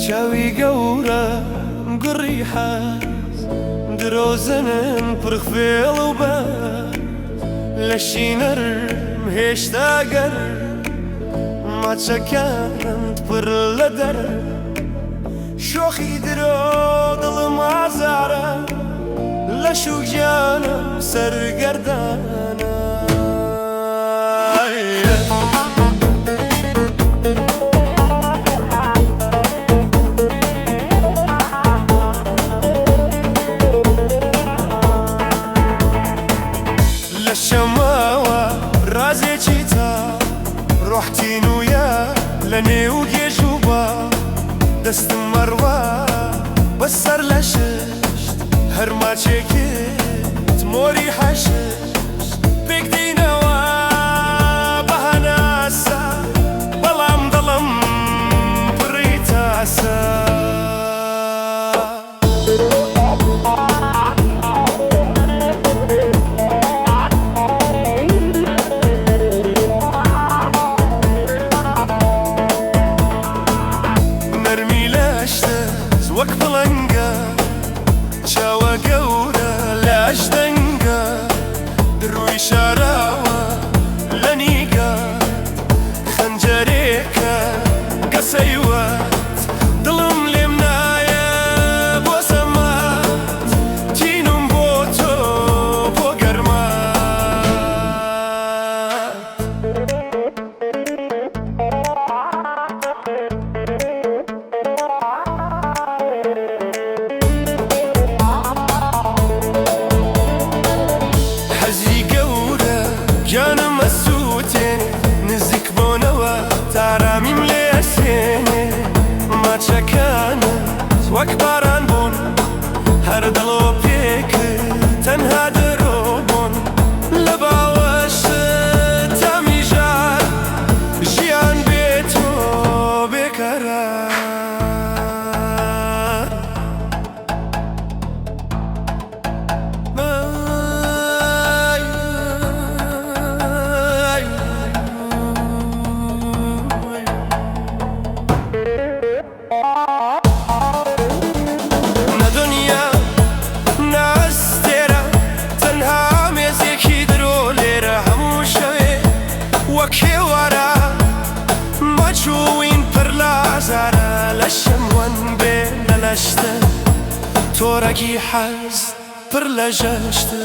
چاوی گەورەم گوڕی حەز درۆزنن پڕ فێڵ و بەز لەشی نەرم هێشتا گەرم ماچەکانت پڕ لە دەرم شۆخی درۆ دڵم ئازارە لەش و گیانم سەرگەردانە. لە شەماوە ڕازێکی تا ڕۆحتین و یا لە نێو گێژ و با دەستم مەڕوا بەسەر لە ششت هەر ماچێکت مۆری حەشت پێک دێینەوە بە هەناسە بەڵام دڵم پڕی تاسە. نەرمی لەشتت وەک پڵنگە چاوە گەورە لاش دەنگە دروی شاراوە لە نیگات خەنجەرێکە گەسەیوەت دڵم لێم نایە بۆ سەمات تینم بۆ تۆ بۆ گەرمات. حەزی گەورە گیانم ئەسووتێنێ نزیک بۆنەوە تارامیم لێ ئەسێنێ ماچەکانت وەک باران بوون هەر دڵۆپێکت تەنها درۆ بوون لە باوەشت تامی ژار ژیان بێ تۆ بێقەرار. نە دنیا نە ئەستێرە تەنها مێزێکی درۆ لێرە هەموو شەوێ وەک هێوارە مەچووین پڕ لە ئازارە لەشم ون بێ لە لەشتە تۆرەکی حەز پڕ لە ژەشتە.